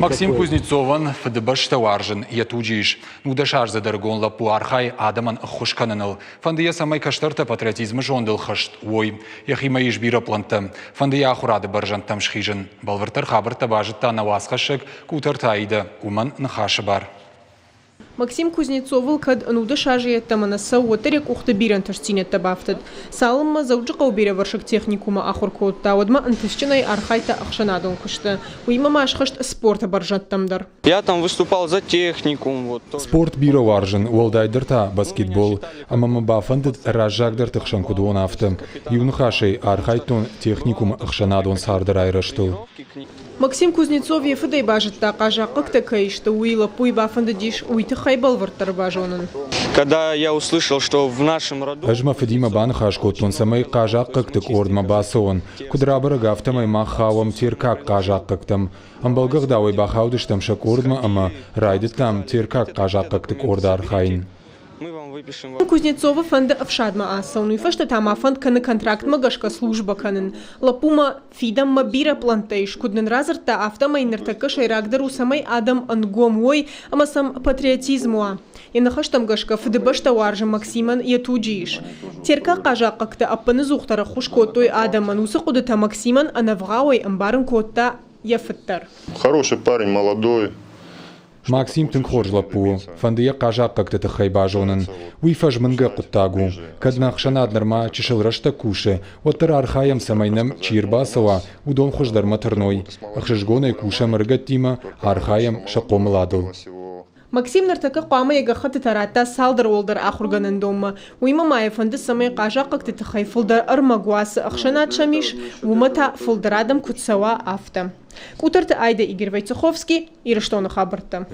Максим Кузнецовӕн Фыдыбӕстӕ уарзын йӕ туджы ис. Нудӕсаздзыд ӕрыгон лӕппу архайы адӕмӕн ӕххуыс кӕныныл. Фӕнды йӕ, цӕмӕй кӕстӕртӕ патриотизмы зондыл хӕст уой. Йӕхимӕ ис бирӕ пълӕнттӕ. Фӕнды йӕ ахуырады бӕрзӕндтӕм схизын. Бӕлвырддӕр хабӕрттӕ базыдта нӕ уацхӕссӕг Къутӕрты Аидӕ. Уымӕн ныхасы бар. Максим Кузнецовыл кӕд ӕнудӕс азы йеддӕмӕ нӕ цӕуы, уӕддӕр йӕ къухты бирӕ ӕнтыстдзинӕдтӕ бафтыд. Цалынмӕ Дзӕуджыхъӕуы бирӕвӕрсыг техникумы ахуыр кодта, уӕдмӕ ӕнтыстджынӕй архайдта ӕхсӕнадон куысты. Уыимӕ ма схызт спорты бӕрзӕндтӕм дӕр. Я там выступал за техникум. Вот, тоже. Спорт бирӕ уарзын, уӕлдайдӕр та баскетбол. Ӕмӕ мӕ бафӕндыд раззагдӕрты хсӕн куыд уон, афтӕ. Иу ныхасӕй архайдтон техникумы ӕхсӕнадон царды райрӕзтыл. Максим Кузнецов йӕ фыдӕй базыдта, хъазахъхъӕгтӕ кӕй сты, уый лӕппуйы бафӕндыдис уый тыххӕй бӕлвырддӕр базонын. Когда я услышал, что в нашем роду... Ӕз мӕ фыдимӕ баныхас кодтон, цӕмӕй хъазахъхъӕгты къордмӕ бацӕуон. Куыд рабӕрӕг, афтӕмӕй мах хауӕм теркаг хъазахъхъӕгтӕм. Ӕмбӕлгӕ ӕгъдауӕй бахаудыстӕм сӕ къордмӕ ӕмӕ райдыдтам теркаг хъазахъхъӕгты къорды архайын. Кузнецовы фӕнды ӕфсадмӕ ацӕуын, уый фӕстӕ та ма фӕнд кӕны контрактмӕ гӕсгӕ службӕ кӕнын. Лӕппумӕ фидӕнмӕ бирӕ пълӕнттӕ ис, куыд нын радзырдта, афтӕмӕй ныртӕккӕ сӕйрагдӕр у, цӕмӕй адӕм ӕнгом уой ӕмӕ сӕм патриотизм уа. Йӕ ныхӕстӕм гӕсгӕ Фыдыбӕстӕ уарзы Максимӕн йӕ туджы ис. Теркаг хъазахъхъӕгтӕ ӕппыныдзухдӕр ӕххуыс кодтой адӕмӕн, уыцы хъуыдытӕ Максимӕн ӕнӕвгъауӕй ӕмбарын кодта йӕ фыд дӕр. Хороший парень, молодой. Максим тынг хорз лӕппу у, фӕнды йӕ хъазахъхъӕгты тыххӕй базонын. Уый фӕзмынгӕ хъуыддаг у. Кӕд нӕ ӕхсӕнад нырма чысыл рӕстӕг кусы, уӕддӕр архайӕм, цӕмӕй нӕм чи ӕрбацӕуа, уыдон хуыздӕрмӕ тырной. Ӕхсызгонӕй кусӕм ӕрыгӕттимӕ, архайӕм сӕ хъомыладыл. Максим ныртӕккӕ хъуамӕ йӕ гӕххӕттытӕ радта цалдӕр уӕлдӕр ахуыргӕнӕндонмӕ. Уыимӕ ма йӕ фӕнды, цӕмӕй хъазахъхъӕгты тыххӕй фылдӕр ӕрмӕг уа, цы ӕхсӕнад сӕм ис, уымӕ та фылдӕр адӕм куыд цӕуа, афтӕ. Къутӕрты Айдӕ, Игорь Войцеховский, Ирыстоны хабӕрттӕ.